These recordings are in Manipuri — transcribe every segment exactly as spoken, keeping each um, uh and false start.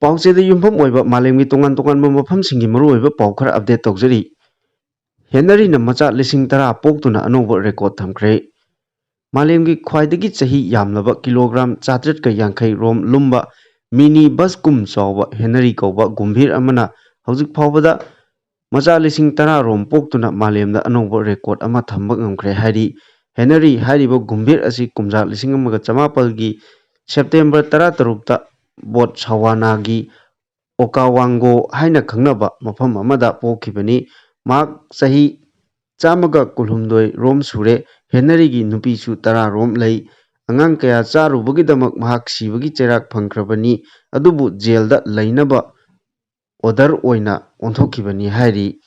ꯄꯥꯎꯆꯦꯗ ꯌꯨꯝꯐꯝ ꯑꯣꯏꯕ ꯃꯥꯂꯦꯝꯒꯤ ꯇꯣꯉꯥꯟ ꯇꯣꯉꯥꯟꯕ ꯃꯐꯝꯁꯤꯡꯒꯤ ꯃꯔꯨꯑꯣꯏꯕ ꯄꯥꯎ ꯈꯔ ꯑꯞꯗꯦꯠ ꯇꯧꯖꯔꯤ꯫ ꯍꯦꯅꯔꯤꯅ ꯃꯆꯥ ꯂꯤꯁꯤꯡ ꯇꯔꯥ ꯄꯣꯛꯇꯨꯅ ꯑꯅꯧꯕ ꯔꯦꯀꯣꯔꯗ ꯊꯝꯈ꯭ꯔꯦ꯫ ꯃꯥꯂꯦꯝꯒꯤ ꯈ꯭ꯋꯥꯏꯗꯒꯤ ꯆꯍꯤ ꯌꯥꯝꯂꯕ ꯀꯤꯂꯣꯒ꯭ꯔꯥꯝ ꯆꯥꯇ꯭ꯔꯦꯠꯀ ꯌꯥꯡꯈꯩ ꯔꯣꯝ ꯂꯨꯝꯕ ꯃꯤꯅꯤ ꯕꯁ ꯀꯨꯝ ꯆꯥꯎꯕ ꯍꯦꯅꯔꯤ ꯀꯧꯕ ꯒꯨꯝꯚꯤꯔ ꯑꯃꯅ ꯍꯧꯖꯤꯛ ꯐꯥꯎꯕꯗ ꯃꯆꯥ ꯂꯤꯁꯤꯡ ꯇꯔꯥ ꯔꯣꯝ ꯄꯣꯛꯇꯨꯅ ꯃꯥꯂꯦꯝꯗ ꯑꯅꯧꯕ ꯔꯦꯀꯣꯔꯗ ꯑꯃ ꯊꯝꯕ ꯉꯝꯈ꯭ꯔꯦ ꯍꯥꯏꯔꯤ꯫ ꯍꯦꯅꯔꯤ ꯍꯥꯏꯔꯤꯕ ꯒꯨꯝꯚꯤꯔ ꯑꯁꯤ ꯀꯨꯝꯖꯥ ꯂꯤꯁꯤꯡ ꯑꯃꯒ ꯆꯃꯥꯄꯜꯒꯤ ꯁꯦꯞꯇꯦꯝꯕꯔ ꯇꯔꯥꯇꯔꯨꯛꯇ ꯕꯣꯠꯁꯋꯥꯅꯥꯒꯤ ꯑꯣꯀꯥꯋꯥꯡꯒꯣ ꯍꯥꯏꯅ ꯈꯪꯅꯕ ꯃꯐꯝ ꯑꯃꯗ ꯄꯣꯛꯈꯤꯕꯅꯤ꯫ ꯃꯍꯥꯛ ꯆꯍꯤ ꯆꯥꯝꯃꯒ ꯀꯨꯟꯍꯨꯝꯗꯣꯏ ꯔꯣꯝ ꯁꯨꯔꯦ꯫ ꯍꯦꯅꯔꯤꯒꯤ ꯅꯨꯄꯤꯁꯨ ꯇꯔꯥ ꯔꯣꯝ ꯂꯩ꯫ ꯑꯉꯥꯡ ꯀꯌꯥ ꯆꯥꯔꯨꯕꯒꯤꯗꯃꯛ ꯃꯍꯥꯛ ꯁꯤꯕꯒꯤ ꯆꯩꯔꯥꯛ ꯐꯪꯈ꯭ꯔꯕꯅꯤ, ꯑꯗꯨꯕꯨ ꯖꯦꯜꯗ ꯂꯩꯅꯕ ꯑꯣꯔꯗꯔ ꯑꯣꯏꯅ ꯑꯣꯟꯊꯣꯛꯈꯤꯕꯅꯤ ꯍꯥꯏꯔꯤ꯫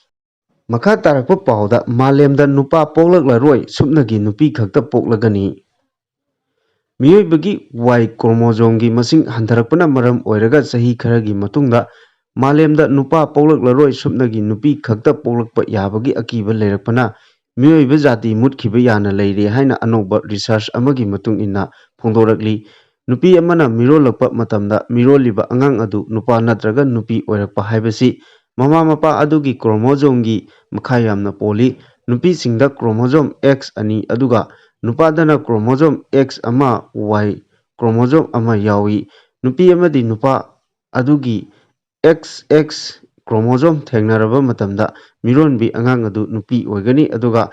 ꯃꯈꯥ ꯇꯥꯔꯛꯄ ꯄꯥꯎꯗ, ꯃꯥꯂꯦꯝꯗ ꯅꯨꯄꯥ ꯄꯣꯛꯂꯛꯂꯔꯣꯏ, ꯁꯨꯞꯅꯒꯤ ꯅꯨꯄꯤ ꯈꯛꯇ ꯄꯣꯛꯂꯒꯅꯤ꯫ ꯃꯤꯑꯣꯏꯕꯒꯤ ꯋꯥꯏ ꯀ꯭ꯔꯣꯃꯣꯖꯣꯝꯒꯤ ꯃꯁꯤꯡ ꯍꯟꯊꯔꯛꯄꯅ ꯃꯔꯝ ꯑꯣꯏꯔꯒ ꯆꯍꯤ ꯈꯔꯒꯤ ꯃꯇꯨꯡꯗ ꯃꯥꯂꯦꯝꯗ ꯅꯨꯄꯥ ꯄꯣꯛꯂꯛꯂꯔꯣꯏ, ꯁꯨꯞꯅꯒꯤ ꯅꯨꯄꯤ ꯈꯛꯇ ꯄꯣꯛꯂꯛꯄ ꯌꯥꯕꯒꯤ ꯑꯀꯤꯕ ꯂꯩꯔꯛꯄꯅ ꯃꯤꯑꯣꯏꯕ ꯖꯥꯇꯤ ꯃꯨꯠꯈꯤꯕ ꯌꯥꯅ ꯂꯩꯔꯦ ꯍꯥꯏꯅ ꯑꯅꯧꯕ ꯔꯤꯁꯔꯆ ꯑꯃꯒꯤ ꯃꯇꯨꯡ ꯏꯟꯅ ꯐꯣꯡꯗꯣꯔꯛꯂꯤ꯫ ꯅꯨꯄꯤ ꯑꯃꯅ ꯃꯤꯔꯣꯜꯂꯛꯄ ꯃꯇꯝꯗ ꯃꯤꯔꯣꯜꯂꯤꯕ ꯑꯉꯥꯡ ꯑꯗꯨ ꯅꯨꯄꯥ ꯅꯠꯇ꯭ꯔꯒ ꯅꯨꯄꯤ ꯑꯣꯏꯔꯛꯄ ꯍꯥꯏꯕꯁꯤ ꯃꯃꯥ ꯃꯄꯥ ꯑꯗꯨꯒꯤ ꯀ꯭ꯔꯣꯃꯣꯖꯣꯝꯒꯤ ꯃꯈꯥ ꯌꯥꯝꯅ ꯄꯣꯜꯂꯤ꯫ ꯅꯨꯄꯤꯁꯤꯡꯗ ꯀ꯭ꯔꯣꯃꯣꯖꯣꯝ ꯑꯦꯛꯁ ꯑꯅꯤ ꯑꯗꯨꯒ ꯅꯨꯄꯥꯗꯅ ꯀ꯭ꯔꯣꯃꯣꯖꯣꯝ ꯑꯦꯛꯁ ꯑꯃ, ꯋꯥꯏ ꯀ꯭ꯔꯣꯃꯣꯖꯣꯝ ꯑꯃ ꯌꯥꯎꯏ꯫ ꯅꯨꯄꯤ ꯑꯃꯗꯤ ꯅꯨꯄꯥ ꯑꯗꯨꯒꯤ ꯑꯦꯛꯁ ꯑꯦꯛꯁ ꯀ꯭ꯔꯣꯃꯣꯖꯣꯝ ꯊꯦꯡꯅꯔꯕ ꯃꯇꯝꯗ ꯃꯤꯔꯣꯟꯕꯤ ꯑꯉꯥꯡ ꯑꯗꯨ ꯅꯨꯄꯤ ꯑꯣꯏꯒꯅꯤ, ꯑꯗꯨꯒ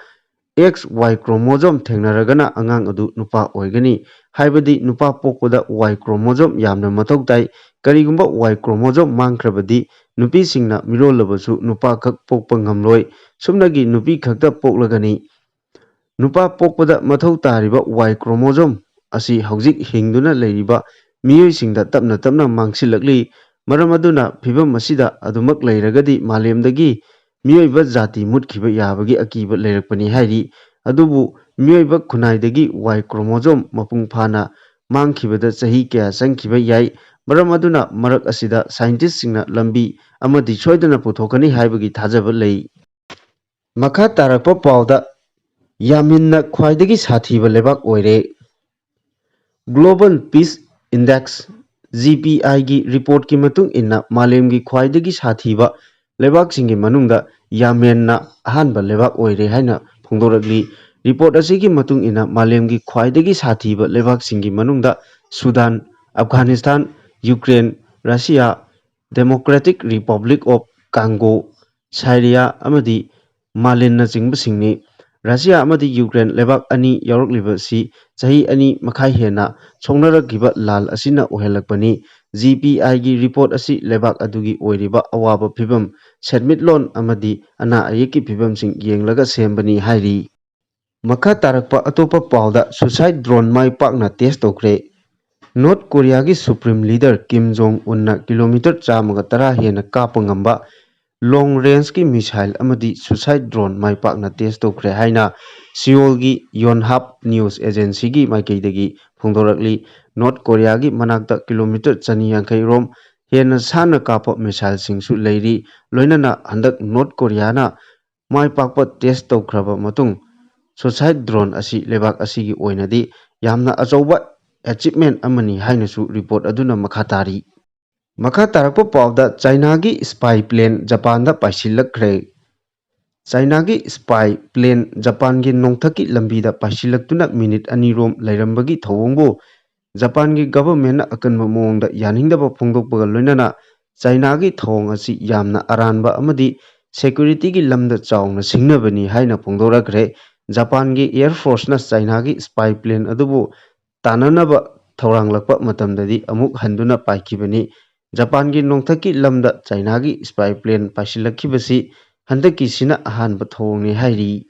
ꯑꯦꯛꯁ ꯋꯥꯏ ꯀ꯭ꯔꯣꯃꯣꯖꯣꯝ ꯊꯦꯡꯅꯔꯒꯅ ꯑꯉꯥꯡ ꯑꯗꯨ ꯅꯨꯄꯥ ꯑꯣꯏꯒꯅꯤ꯫ ꯍꯥꯏꯕꯗꯤ ꯅꯨꯄꯥ ꯄꯣꯛꯄꯗ ꯋꯥꯏ ꯀ꯭ꯔꯣꯃꯣꯖꯣꯝ ꯌꯥꯝꯅ ꯃꯊꯧ ꯇꯥꯏ꯫ ꯀꯔꯤꯒꯨꯝꯕ ꯋꯥꯏ ꯀ꯭ꯔꯣꯃꯣꯖꯣꯝ ꯃꯥꯡꯈ꯭ꯔꯕꯗꯤ ꯅꯨꯄꯤꯁꯤꯡꯅ ꯃꯤꯔꯣꯜꯂꯕꯁꯨ ꯅꯨꯄꯥꯈꯛ ꯄꯣꯛꯄ ꯉꯝꯂꯣꯏ꯫ ꯁꯨꯞꯅꯒꯤ ꯅꯨꯄꯤ ꯈꯛꯇ ꯄꯣꯛꯂꯒꯅꯤ꯫ ꯅꯨꯄꯥ ꯄꯣꯛꯄꯗ ꯃꯊꯧ ꯇꯥꯔꯤꯕ ꯋꯥꯏ ꯀ꯭ꯔꯣꯃꯣꯖꯣꯝ ꯑꯁꯤ ꯍꯧꯖꯤꯛ ꯍꯤꯡꯗꯨꯅ ꯂꯩꯔꯤꯕ ꯃꯤꯑꯣꯏꯁꯤꯡꯗ ꯇꯞꯅ ꯇꯞꯅ ꯃꯥꯡꯁꯤꯜꯂꯛꯂꯤ꯫ ꯃꯔꯝ ꯑꯗꯨꯅ ꯐꯤꯚꯝ ꯑꯁꯤꯗ ꯑꯗꯨꯃꯛ ꯂꯩꯔꯒꯗꯤ ꯃꯥꯂꯦꯝꯗꯒꯤ ꯃꯤꯑꯣꯏꯕ ꯖꯥꯇꯤ ꯃꯨꯠꯈꯤꯕ ꯌꯥꯕꯒꯤ ꯑꯀꯤꯕ ꯂꯩꯔꯛꯄꯅꯤ ꯍꯥꯏꯔꯤ꯫ ꯑꯗꯨꯕꯨ ꯃꯤꯑꯣꯏꯕ ꯈꯨꯟꯅꯥꯏꯗꯒꯤ ꯋꯥꯏ ꯀ꯭ꯔꯣꯃꯣꯖꯣꯝ ꯃꯄꯨꯡ ꯐꯥꯅ ꯃꯥꯡꯈꯤꯕꯗ ꯆꯍꯤ ꯀꯌꯥ ꯆꯪꯈꯤꯕ ꯌꯥꯏ꯫ ꯃꯔꯝ ꯑꯗꯨꯅ ꯃꯔꯛ ꯑꯁꯤꯗ ꯁꯥꯏꯟꯇꯤꯁꯁꯤꯡꯅ ꯂꯝꯕꯤ ꯑꯃꯗꯤ ꯁꯣꯏꯗꯅ ꯄꯨꯊꯣꯛꯀꯅꯤ ꯍꯥꯏꯕꯒꯤ ꯊꯥꯖꯕ ꯂꯩ꯫ ꯃꯈꯥ ꯇꯥꯔꯛꯄ ꯄꯥꯎꯗ, ꯌꯥꯃꯤꯟꯅ ꯈ꯭ꯋꯥꯏꯗꯒꯤ ꯁꯥꯊꯤꯕ ꯂꯩꯕꯥꯛ ꯑꯣꯏꯔꯦ꯫ Global Peace Index G P ꯑꯥꯏꯒꯤ ꯔꯤꯄꯣꯔꯠꯀꯤ ꯃꯇꯨꯡ ꯏꯟꯅ ꯃꯥꯂꯦꯝꯒꯤ ꯈ꯭ꯋꯥꯏꯗꯒꯤ ꯁꯥꯊꯤꯕ ꯂꯩꯕꯥꯛꯁꯤꯡꯒꯤ ꯃꯅꯨꯡꯗ ꯌꯥꯃꯦꯟꯅ ꯑꯍꯥꯟꯕ ꯂꯩꯕꯥꯛ ꯑꯣꯏꯔꯦ ꯍꯥꯏꯅ ꯐꯣꯡꯗꯣꯔꯛꯂꯤ꯫ ꯔꯤꯄꯣꯔꯠ ꯑꯁꯤꯒꯤ ꯃꯇꯨꯡ ꯏꯟꯅ ꯃꯥꯂꯦꯝꯒꯤ ꯈ꯭ꯋꯥꯏꯗꯒꯤ ꯁꯥꯊꯤꯕ ꯂꯩꯕꯥꯛꯁꯤꯡꯒꯤ ꯃꯅꯨꯡꯗ Sudan, Afghanistan, Ukraine, Russia, Democratic Republic of Congo, ꯁꯥꯏꯔꯤꯌꯥ ꯑꯃꯗꯤ ꯃꯥꯂꯤꯟꯅꯆꯤꯡꯕꯁꯤꯡꯅꯤ꯫ ꯔꯁꯤꯌꯥ ꯑꯃꯗꯤ ꯌꯨꯀ꯭ꯔꯦꯟ ꯂꯩꯕꯥꯛ ꯑꯅꯤ ꯌꯥꯎꯔꯛꯂꯤꯕ ꯑꯁꯤ ꯆꯍꯤ ꯑꯅꯤ ꯃꯈꯥꯏ ꯍꯦꯟꯅ ꯁꯣꯛꯅꯔꯛꯈꯤꯕ ꯂꯥꯜ ꯑꯁꯤꯅ ꯑꯣꯏꯍꯜꯂꯛꯄꯅꯤ꯫ ꯖꯤ ꯄꯤ ꯑꯥꯏꯒꯤ ꯔꯤꯄꯣꯔꯠ ꯑꯁꯤ ꯂꯩꯕꯥꯛ ꯑꯗꯨꯒꯤ ꯑꯣꯏꯔꯤꯕ ꯑꯋꯥꯕ ꯐꯤꯚꯝ, ꯁꯦꯟꯃꯤꯠꯂꯣꯟ ꯑꯃꯗꯤ ꯑꯅꯥ ꯑꯌꯦꯛꯀꯤ ꯐꯤꯚꯝꯁꯤꯡ ꯌꯦꯡꯂꯒ ꯁꯦꯝꯕꯅꯤ ꯍꯥꯏꯔꯤ꯫ ꯃꯈꯥ ꯇꯥꯔꯛꯄ ꯑꯇꯣꯞꯄ ꯄꯥꯎꯗ, suicide drone ꯃꯥꯏ ꯄꯥꯛꯅ test ꯇꯧꯈ꯭ꯔꯦ꯫ ꯅꯣꯔꯠ ꯀꯣꯔꯤꯌꯥꯒꯤ Supreme Leader ꯀꯤꯝ ꯖꯣꯡ ꯎꯟꯅ ꯀꯤꯂꯣꯃꯤꯇꯔ ꯆꯥꯝꯃꯒ ꯇꯔꯥ ꯍꯦꯟꯅ ꯀꯥꯞꯄ ꯉꯝꯕ long rangeꯀꯤ missile ꯑꯃꯗꯤ suicide drone ꯃꯥꯏ ꯄꯥꯛꯅ test ꯇꯧꯈ꯭ꯔꯦ ꯍꯥꯏꯅ ꯁꯤꯑꯣꯜꯒꯤ Yonhap News Agencyꯒꯤ ꯃꯥꯏꯀꯩꯗꯒꯤ ꯐꯣꯡꯗꯣꯔꯛꯂꯤ꯫ ꯅꯣꯔꯠ ꯀꯣꯔꯤꯌꯥꯒꯤ ꯃꯅꯥꯛꯇ ꯀꯤꯂꯣꯃꯤꯇꯔ ꯆꯅꯤ ꯌꯥꯡꯈꯩ ꯔꯣꯝ ꯍꯦꯟꯅ ꯁꯥꯟꯅ ꯀꯥꯞꯄ missileꯁꯤꯡꯁꯨ ꯂꯩꯔꯤ꯫ ꯂꯣꯏꯅꯅ ꯍꯟꯗꯛ ꯅꯣꯔꯠ ꯀꯣꯔꯤꯌꯥꯅ ꯃꯥꯏ ꯄꯥꯛꯄ test ꯇꯧꯈ꯭ꯔꯕ ꯃꯇꯨꯡ, suicide drone ꯑꯁꯤ ꯂꯩꯕꯥꯛ ꯑꯁꯤꯒꯤ ꯑꯣꯏꯅꯗꯤ ꯌꯥꯝꯅ ꯑꯆꯧꯕ achievement ꯑꯃꯅꯤ ꯍꯥꯏꯅꯁꯨ ꯔꯤꯄꯣꯔꯠ ꯑꯗꯨꯅ ꯃꯈꯥ ꯇꯥꯔꯤ꯫ ꯃꯈꯥ ꯇꯥꯔꯛꯄ ꯄꯥꯎꯗ, ꯆꯥꯏꯅꯥꯒꯤ spy plane ꯖꯄꯥꯟꯗ ꯄꯥꯏꯁꯤꯜꯂꯛꯈ꯭ꯔꯦ꯫ ꯆꯥꯏꯅꯥꯒꯤ spy plane ꯖꯄꯥꯟꯒꯤ ꯅꯣꯡꯊꯛꯀꯤ ꯂꯝꯕꯤꯗ ꯄꯥꯏꯁꯤꯜꯂꯛꯇꯨꯅ ꯃꯤꯅꯤꯠ ꯑꯅꯤ ꯔꯣꯝ ꯂꯩꯔꯝꯕꯒꯤ ꯊꯧꯑꯣꯡꯕꯨ ꯖꯄꯥꯟꯒꯤ governmentꯅ ꯑꯀꯟꯕ ꯃꯑꯣꯡꯗ ꯌꯥꯅꯤꯡꯗꯕ ꯐꯣꯡꯗꯣꯛꯄꯒ ꯂꯣꯏꯅꯅ ꯆꯥꯏꯅꯥꯒꯤ ꯊꯧꯑꯣꯡ ꯑꯁꯤ ꯌꯥꯝꯅ ꯑꯔꯥꯟꯕ ꯑꯃꯗꯤ securityꯒꯤ ꯂꯝꯗ ꯆꯥꯎꯅ ꯁꯤꯡꯅꯕꯅꯤ ꯍꯥꯏꯅ ꯐꯣꯡꯗꯣꯔꯛꯈ꯭ꯔꯦ꯫ ꯖꯄꯥꯟꯒꯤ Air Forceꯅ ꯆꯥꯏꯅꯥꯒꯤ spy plane ꯑꯗꯨꯕꯨ ꯇꯥꯟꯅꯅꯕ ꯊꯧꯔꯥꯡꯂꯛꯄ ꯃꯇꯝꯗꯗꯤ ꯑꯃꯨꯛ ꯍꯟꯗꯨꯅ ꯄꯥꯏꯈꯤꯕꯅꯤ꯫ ꯖꯄꯥꯟꯒꯤ ꯅꯣꯡꯊꯛꯀꯤ ꯂꯝꯗ ꯆꯥꯏꯅꯥꯒꯤ spy plane ꯄꯥꯏꯁꯤꯜꯂꯛꯈꯤꯕꯁꯤ ꯍꯟꯗꯛꯀꯤꯁꯤꯅ ꯑꯍꯥꯟꯕ ꯊꯧꯑꯣꯡꯅꯤ ꯍꯥꯏꯔꯤ꯫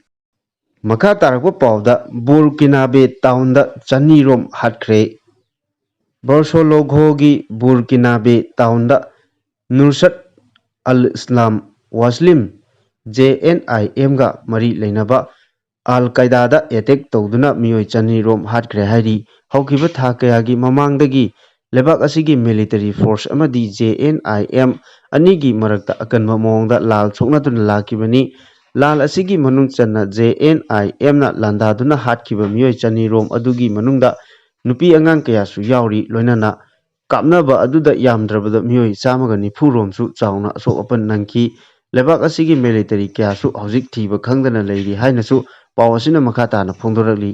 ꯃꯈꯥ ꯇꯥꯔꯛꯄ ꯄꯥꯎꯗ, ꯕꯨꯔꯀꯤꯅꯥꯕꯦ townꯗ ꯆꯅꯤ ꯔꯣꯝ ꯍꯥꯠꯈ꯭ꯔꯦ꯫ ꯕꯔꯁꯣꯂꯣꯒꯣꯒꯤ ꯕꯨꯔꯀꯤꯅꯥꯕꯦ townꯗ ꯅꯨꯔꯁꯠ ꯑꯜ ꯏꯁꯂꯥꯝ ꯋꯥꯁꯂꯤꯝ, JNIMꯒ ꯃꯔꯤ ꯂꯩꯅꯕ ꯑꯜ ꯀꯥꯏꯗꯥꯗ attack ꯇꯧꯗꯨꯅ ꯃꯤꯑꯣꯏ ꯆꯅꯤ ꯔꯣꯝ ꯍꯥꯠꯈ꯭ꯔꯦ ꯍꯥꯏꯔꯤ꯫ ꯍꯧꯈꯤꯕ ꯊꯥ ꯀꯌꯥꯒꯤ ꯃꯃꯥꯡꯗꯒꯤ ꯂꯩꯕꯥꯛ ꯑꯁꯤꯒꯤ military force ꯑꯃꯗꯤ JNIM ꯑꯅꯤꯒꯤ ꯃꯔꯛꯇ ꯑꯀꯟꯕ ꯃꯑꯣꯡꯗ ꯂꯥꯜ ꯁꯣꯛꯅꯗꯨꯅ ꯂꯥꯛꯈꯤꯕꯅꯤ꯫ ꯂꯥꯜ ꯑꯁꯤꯒꯤ ꯃꯅꯨꯡ ꯆꯟꯅ JNIMꯅ ꯂꯥꯟꯗꯥꯗꯨꯅ ꯍꯥꯠꯈꯤꯕ ꯃꯤꯑꯣꯏ ꯆꯅꯤ ꯔꯣꯝ ꯑꯗꯨꯒꯤ ꯃꯅꯨꯡꯗ ꯅꯨꯄꯤ ꯑꯉꯥꯡ ꯀꯌꯥꯁꯨ ꯌꯥꯎꯔꯤ꯫ ꯂꯣꯏꯅꯅ ꯀꯥꯞꯅꯕ ꯑꯗꯨꯗ ꯌꯥꯝꯗ꯭ꯔꯕꯗ ꯃꯤꯑꯣꯏ ꯆꯥꯝꯃꯒ ꯅꯤꯐꯨ ꯔꯣꯝꯁꯨ ꯆꯥꯎꯅ ꯑꯁꯣꯛ ꯑꯄꯟ ꯅꯪꯈꯤ꯫ ꯂꯩꯕꯥꯛ ꯑꯁꯤꯒꯤ ꯃꯤꯂꯤꯇꯔꯤ ꯀꯌꯥꯁꯨ ꯍꯧꯖꯤꯛ ꯊꯤꯕ ꯈꯪꯗꯅ ꯂꯩꯔꯤ ꯍꯥꯏꯅꯁꯨ ꯄꯥꯎ ꯑꯁꯤꯅ ꯃꯈꯥ ꯇꯥꯅ ꯐꯣꯡꯗꯣꯔꯛꯂꯤ꯫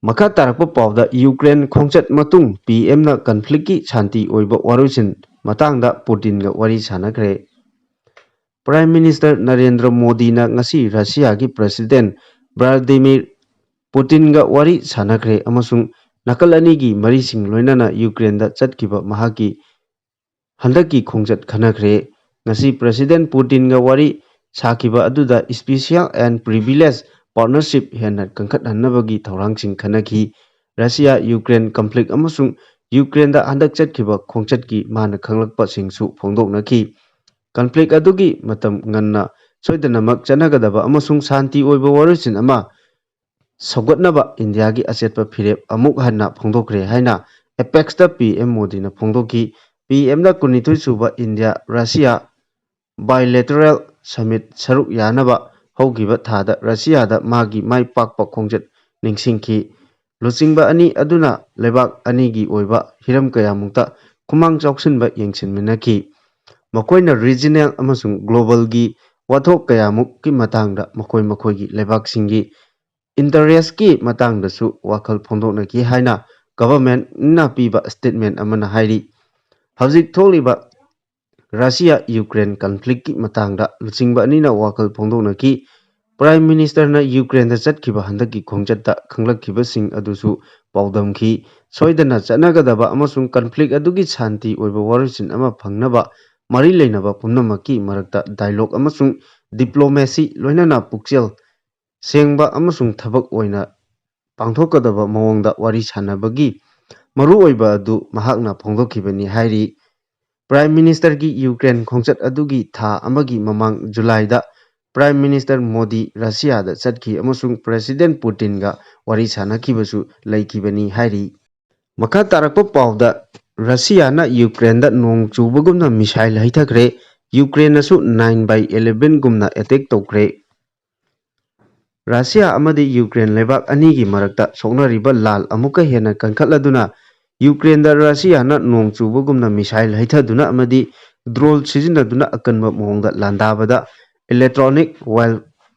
ꯃꯈꯥ ꯇꯥꯔꯛꯄ ꯄꯥꯎꯗ, ꯌꯨꯀ꯭ꯔꯦꯟ ꯈꯣꯡꯆꯠ ꯃꯇꯨꯡ ꯄꯤ ꯑꯦꯝꯅ ꯀꯟꯐ꯭ꯂꯤꯛꯀꯤ ꯁꯥꯟꯇꯤ ꯑꯣꯏꯕ ꯋꯥꯔꯣꯏꯁꯤꯟ ꯃꯇꯥꯡꯗ ꯄꯨꯇꯤꯟꯒ ꯋꯥꯔꯤ ꯁꯥꯟꯅꯈ꯭ꯔꯦ꯫ ꯄ꯭ꯔꯥꯏꯝ ꯃꯤꯅꯤꯁꯇꯔ ꯅꯔꯦꯟꯗ꯭ꯔ ꯃꯣꯗꯤꯅ ꯉꯁꯤ ꯔꯁꯤꯌꯥꯒꯤ ꯄ꯭ꯔꯦꯁꯤꯗꯦꯟ ꯚ꯭ꯂꯥꯗꯤꯃꯤꯔ ꯄꯨꯇꯤꯟꯒ ꯋꯥꯔꯤ ꯁꯥꯟꯅꯈ꯭ꯔꯦ ꯑꯃꯁꯨꯡ ꯅꯥꯀꯜ ꯑꯅꯤꯒꯤ ꯃꯔꯤꯁꯤꯡ ꯂꯣꯏꯅꯅ ꯌꯨꯀ꯭ꯔꯦꯟꯗ ꯆꯠꯈꯤꯕ ꯃꯍꯥꯛꯀꯤ ꯍꯟꯗꯛꯀꯤ ꯈꯣꯡꯆꯠ ꯈꯟꯅꯈ꯭ꯔꯦ꯫ ꯉꯁꯤ ꯄ꯭ꯔꯦꯁꯤꯗꯦꯟ ꯄꯨꯇꯤꯟꯒ ꯋꯥꯔꯤ ꯁꯥꯈꯤꯕ ꯑꯗꯨꯗ special and privilege partnership ꯍꯦꯟꯅ ꯀꯟꯈꯠꯍꯟꯅꯕꯒꯤ ꯊꯧꯔꯥꯡꯁꯤꯡ ꯈꯟꯅꯈꯤ꯫ ꯔꯁꯤꯌꯥ ꯌꯨꯀ꯭ꯔꯦꯟ ꯀꯟꯐ꯭ꯂꯤꯛ ꯑꯃꯁꯨꯡ ꯌꯨꯀ꯭ꯔꯦꯟꯗ ꯍꯟꯗꯛ ꯆꯠꯈꯤꯕ ꯈꯣꯡꯆꯠꯀꯤ ꯃꯥꯅ ꯈꯪꯂꯛꯄꯁꯤꯡꯁꯨ ꯐꯣꯡꯗꯣꯛꯅꯈꯤ꯫ ꯀꯟꯐ꯭ꯂꯤꯛ ꯑꯗꯨꯒꯤ ꯃꯇꯝ ꯉꯟꯅ ꯁꯣꯏꯗꯅꯃꯛ ꯆꯠꯅꯒꯗꯕ ꯑꯃꯁꯨꯡ ꯁꯥꯟꯇꯤ ꯑꯣꯏꯕ ꯋꯥꯔꯣꯏꯁꯤꯟ ꯑꯃ ꯁꯧꯒꯠꯅꯕ ꯏꯟꯗꯤꯌꯥꯒꯤ ꯑꯆꯦꯠꯄ ꯐꯤꯔꯦꯞ ꯑꯃꯨꯛ ꯍꯟꯅ ꯐꯣꯡꯗꯣꯛꯈ꯭ꯔꯦ ꯍꯥꯏꯅ ꯑꯦꯄꯦꯛꯁꯇ ꯄꯤ ꯑꯦꯝ ꯃꯣꯗꯤꯅ ꯐꯣꯡꯗꯣꯛꯈꯤ꯫ ꯄꯤ ꯑꯦꯝꯅ ꯀꯨꯟꯅꯤꯊꯣꯏ ꯁꯨꯕ ꯏꯟꯗꯤꯌꯥ ꯔꯁꯤꯌꯥ bilateral summit ꯁꯔꯨꯛ ꯌꯥꯅꯕ ꯍꯧꯈꯤꯕ ꯊꯥꯗ ꯔꯁꯤꯌꯥꯗ ꯃꯥꯒꯤ ꯃꯥꯏ ꯄꯥꯛꯄ ꯈꯣꯡꯆꯠ ꯅꯤꯡꯁꯤꯡꯈꯤ꯫ ꯂꯨꯆꯤꯡꯕ ꯑꯅꯤ ꯑꯗꯨꯅ ꯂꯩꯕꯥꯛ ꯑꯅꯤꯒꯤ ꯑꯣꯏꯕ ꯍꯤꯔꯝ ꯀꯌꯥꯃꯨꯛꯇ ꯈꯨꯃꯥꯡ ꯆꯥꯎꯁꯤꯟꯕ ꯌꯦꯡꯁꯤꯟꯃꯤꯟꯅꯈꯤ꯫ ꯃꯈꯣꯏꯅ regional ꯑꯃꯁꯨꯡ globalꯒꯤ ꯋꯥꯊꯣꯛ ꯀꯌꯥꯃꯨꯛꯀꯤ ꯃꯇꯥꯡꯗ ꯃꯈꯣꯏ ꯃꯈꯣꯏꯒꯤ ꯂꯩꯕꯥꯛꯁꯤꯡꯒꯤ interestꯀꯤ ꯃꯇꯥꯡꯗꯁꯨ ꯋꯥꯈꯜ ꯐꯣꯡꯗꯣꯛꯅꯈꯤ ꯍꯥꯏꯅ governmentꯅ ꯄꯤꯕ statement ꯑꯃꯅ ꯍꯥꯏꯔꯤ꯫ ꯍꯧꯖꯤꯛ ꯊꯣꯛꯂꯤꯕ ꯔꯁꯤꯌꯥ ꯌꯨꯀ꯭ꯔꯦꯟ ꯀꯟꯐ꯭ꯂꯤꯛꯀꯤ ꯃꯇꯥꯡꯗ ꯂꯨꯆꯤꯡꯕ ꯑꯅꯤꯅ ꯋꯥꯈꯜ ꯐꯣꯡꯗꯣꯛꯅꯈꯤ꯫ ꯄ꯭ꯔꯥꯏꯝ ꯃꯤꯅꯤꯁꯇꯔꯅ ꯌꯨꯀ꯭ꯔꯦꯟꯗ ꯆꯠꯈꯤꯕ ꯍꯟꯗꯛꯀꯤ ꯈꯣꯡꯆꯠꯇ ꯈꯪꯂꯛꯈꯤꯕꯁꯤꯡ ꯑꯗꯨꯁꯨ ꯄꯥꯎꯗꯝꯈꯤ꯫ ꯁꯣꯏꯗꯅ ꯆꯠꯅꯒꯗꯕ ꯑꯃꯁꯨꯡ ꯀꯟꯐ꯭ꯂꯤꯛ ꯑꯗꯨꯒꯤ ꯁꯥꯟꯇꯤ ꯑꯣꯏꯕ ꯋꯥꯔꯣꯏꯁꯤꯟ ꯑꯃ ꯐꯪꯅꯕ ꯃꯔꯤ ꯂꯩꯅꯕ ꯄꯨꯝꯅꯃꯛꯀꯤ ꯃꯔꯛꯇ dialogue ꯑꯃꯁꯨꯡ diplomacy ꯂꯣꯏꯅꯅ ꯄꯨꯛꯆꯦꯜ ꯁꯦꯡꯕ ꯑꯃꯁꯨꯡ ꯊꯕꯛ ꯑꯣꯏꯅ ꯄꯥꯡꯊꯣꯛꯀꯗꯕ ꯃꯑꯣꯡꯗ ꯋꯥꯔꯤ ꯁꯥꯅꯕꯒꯤ ꯃꯔꯨꯑꯣꯏꯕ ꯑꯗꯨ ꯃꯍꯥꯛꯅ ꯐꯣꯡꯗꯣꯛꯈꯤꯕꯅꯤ ꯍꯥꯏꯔꯤ꯫ ꯄ꯭ꯔꯥꯏꯝ ꯃꯤꯅꯤꯁꯇꯔꯒꯤ ꯌꯨꯀ꯭ꯔꯦꯟ ꯈꯣꯡꯆꯠ ꯑꯗꯨꯒꯤ ꯊꯥ ꯑꯃꯒꯤ ꯃꯃꯥꯡ ꯖꯨꯂꯥꯏꯗ ꯄ꯭ꯔꯥꯏꯝ ꯃꯤꯅꯤꯁꯇꯔ ꯃꯣꯗꯤ ꯔꯁꯤꯌꯥꯗ ꯆꯠꯈꯤ ꯑꯃꯁꯨꯡ ꯄ꯭ꯔꯦꯁꯤꯗꯦꯟꯠ ꯄꯨꯇꯤꯟꯒ ꯋꯥꯔꯤ ꯁꯥꯅꯈꯤꯕꯁꯨ ꯂꯩꯈꯤꯕꯅꯤ ꯍꯥꯏꯔꯤ꯫ ꯃꯈꯥ ꯇꯥꯔꯛꯄ ꯄꯥꯎꯗ, ꯔꯁꯤꯌꯥꯅ ꯌꯨꯀ꯭ꯔꯦꯟꯗ ꯅꯣꯡ ꯆꯨꯕꯒꯨꯝꯅ ꯃꯤꯁꯥꯏꯜ ꯍꯩꯊꯈ꯭ꯔꯦ, ꯌꯨꯀ꯭ꯔꯦꯟꯅꯁꯨ nine by eleven ꯒꯨꯝꯅ ꯑꯦꯇꯦꯛ ꯇꯧꯈ꯭ꯔꯦ꯫ ꯔꯁꯤꯌꯥ ꯑꯃꯗꯤ ꯌꯨꯀ꯭ꯔꯦꯟ ꯂꯩꯕꯥꯛ ꯑꯅꯤꯒꯤ ꯃꯔꯛꯇ ꯁꯣꯛꯅꯔꯤꯕ ꯂꯥꯜ ꯑꯃꯨꯛꯀ ꯍꯦꯟꯅ ꯀꯟꯈꯠꯂꯗꯨꯅ ꯌꯨꯀ꯭ꯔꯦꯟꯗ ꯔꯁꯤꯌꯥꯅ ꯅꯣꯡ ꯆꯨꯕꯒꯨꯝꯅ ꯃꯤꯁꯥꯏꯜ ꯍꯩꯊꯗꯨꯅ ꯑꯃꯗꯤ ꯗ꯭ꯔꯣꯟ ꯁꯤꯖꯤꯟꯅꯗꯨꯅ ꯑꯀꯟꯕ ꯃꯑꯣꯡꯗ ꯂꯥꯟꯗꯥꯕꯗ ꯏꯂꯦꯛꯇ꯭ꯔꯣꯅꯤꯛ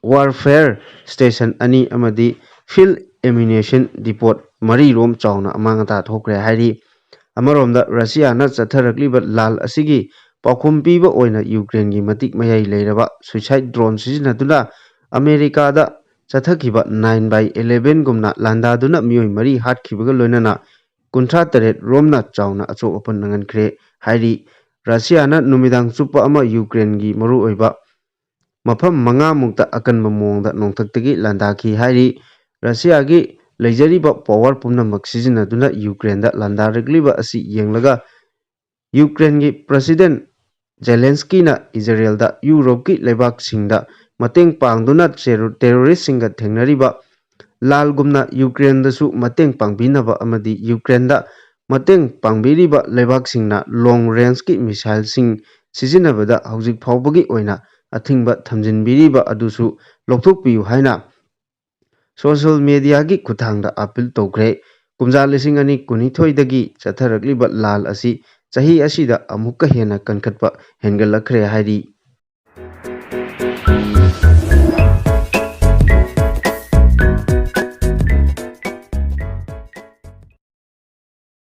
ꯋꯥꯔꯐꯦꯌꯔ ꯁ꯭ꯇꯦꯁꯟ ꯑꯅꯤ ꯑꯃꯗꯤ ꯐꯤꯜꯗ ꯑꯦꯃꯨꯅꯤꯁꯟ ꯗꯤꯄꯣꯠ ꯃꯔꯤꯔꯣꯝ ꯆꯥꯎꯅ ꯑꯃꯥꯡ ꯑꯇꯥ ꯊꯣꯛꯈ꯭ꯔꯦ ꯍꯥꯏꯔꯤ꯫ ꯑꯃꯔꯣꯝꯗ ꯔꯁꯤꯌꯥꯅ ꯆꯠꯊꯔꯛꯂꯤꯕ ꯂꯥꯜ ꯑꯁꯤꯒꯤ ꯄꯥꯎꯈꯨꯝ ꯄꯤꯕ ꯑꯣꯏꯅ ꯌꯨꯀ꯭ꯔꯦꯟꯒꯤ ꯃꯇꯤꯛ ꯃꯌꯥꯏ ꯂꯩꯔꯕ ꯁꯨꯏꯁꯥꯏꯠ ꯗ꯭ꯔꯣꯟ ꯁꯤꯖꯤꯟꯅꯗꯨꯅ ꯑꯃꯦꯔꯤꯀꯥꯗ ꯆꯠꯊꯈꯤꯕ ꯅꯥꯏꯟ ꯕꯥꯏ ꯏꯂꯦꯚꯦꯟꯒꯨꯝꯅ ꯂꯥꯟꯗꯥꯗꯨꯅ ꯃꯤꯑꯣꯏ ꯃꯔꯤ ꯍꯥꯠꯈꯤꯕꯒ ꯂꯣꯏꯅꯅ ꯀꯨꯟꯊ꯭ꯔꯥ ꯇꯔꯦꯠ ꯔꯣꯝꯅ ꯆꯥꯎꯅ ꯑꯆꯣꯛ ꯑꯄꯟ ꯅꯪꯍꯟꯈ꯭ꯔꯦ ꯍꯥꯏꯔꯤ꯫ ꯔꯁꯤꯌꯥꯅ ꯅꯨꯃꯤꯗꯥꯡ ꯆꯨꯞꯄ ꯑꯃ ꯌꯨꯀ꯭ꯔꯦꯟꯒꯤ ꯃꯔꯨꯑꯣꯏꯕ ꯃꯐꯝ ꯃꯉꯥꯃꯨꯛꯇ ꯑꯀꯟꯕ ꯃꯑꯣꯡꯗ ꯅꯣꯡꯊꯛꯇꯒꯤ ꯂꯥꯟꯗꯥꯈꯤ ꯍꯥꯏꯔꯤ꯫ ꯔꯁꯤꯌꯥꯒꯤ ꯂꯩꯖꯔꯤꯕ ꯄꯋꯥꯔ ꯄꯨꯝꯅꯃꯛ ꯁꯤꯖꯤꯟꯅꯗꯨꯅ ꯌꯨꯀ꯭ꯔꯦꯟꯗ ꯂꯥꯟꯗꯥꯔꯛꯂꯤꯕ ꯑꯁꯤ ꯌꯦꯡꯂꯒ ꯌꯨꯀ꯭ꯔꯦꯟꯒꯤ ꯄ꯭ꯔꯁꯤꯗꯦꯟ ꯖꯦꯂꯦꯟꯁꯀꯤꯅ ꯏꯖꯔꯦꯜꯗ ꯌꯨꯔꯣꯞꯀꯤ ꯂꯩꯕꯥꯛꯁꯤꯡꯗ ꯃꯇꯦꯡ ꯄꯥꯡꯗꯨꯅ ꯇꯦꯔꯣ-, ꯇꯦꯔꯣꯔꯤꯁꯁꯤꯡꯒ ꯊꯦꯡꯅꯔꯤꯕ ꯂꯥꯜꯒꯨꯝꯅ ꯌꯨꯀ꯭ꯔꯦꯟꯗꯁꯨ ꯃꯇꯦꯡ ꯄꯥꯡꯕꯤꯅꯕ ꯑꯃꯗꯤ ꯌꯨꯀ꯭ꯔꯦꯟꯗ ꯃꯇꯦꯡ ꯄꯥꯡꯕꯤꯔꯤꯕ ꯂꯩꯕꯥꯛꯁꯤꯡꯅ ꯂꯣꯡ ꯔꯦꯟꯖꯀꯤ ꯃꯤꯁꯥꯏꯜꯁꯤꯡ ꯁꯤꯖꯤꯟꯅꯕꯗ ꯍꯧꯖꯤꯛ ꯐꯥꯎꯕꯒꯤ ꯑꯣꯏꯅ ꯑꯊꯤꯡꯕ ꯊꯝꯖꯤꯟꯕꯤꯔꯤꯕ ꯑꯗꯨꯁꯨ ꯂꯧꯊꯣꯛꯄꯤꯌꯨ ꯍꯥꯏꯅ ꯁꯣꯁꯤꯌꯦꯜ ꯃꯦꯗꯤꯌꯥꯒꯤ ꯈꯨꯠꯊꯥꯡꯗ ꯑꯥꯄꯤꯜ ꯇꯧꯈ꯭ꯔꯦ꯫ ꯀꯨꯝꯖꯥ ꯂꯤꯁꯤꯡ ꯑꯅꯤ ꯀꯨꯟꯅꯤꯊꯣꯏꯗꯒꯤ ꯆꯠꯊꯔꯛꯂꯤꯕ ꯂꯥꯜ ꯑꯁꯤ ꯆꯍꯤ ꯑꯁꯤꯗ ꯑꯃꯨꯛꯀ ꯍꯦꯟꯅ ꯀꯟꯈꯠꯄ ꯍꯦꯟꯒꯠꯂꯛꯈ꯭ꯔꯦ ꯍꯥꯏꯔꯤ꯫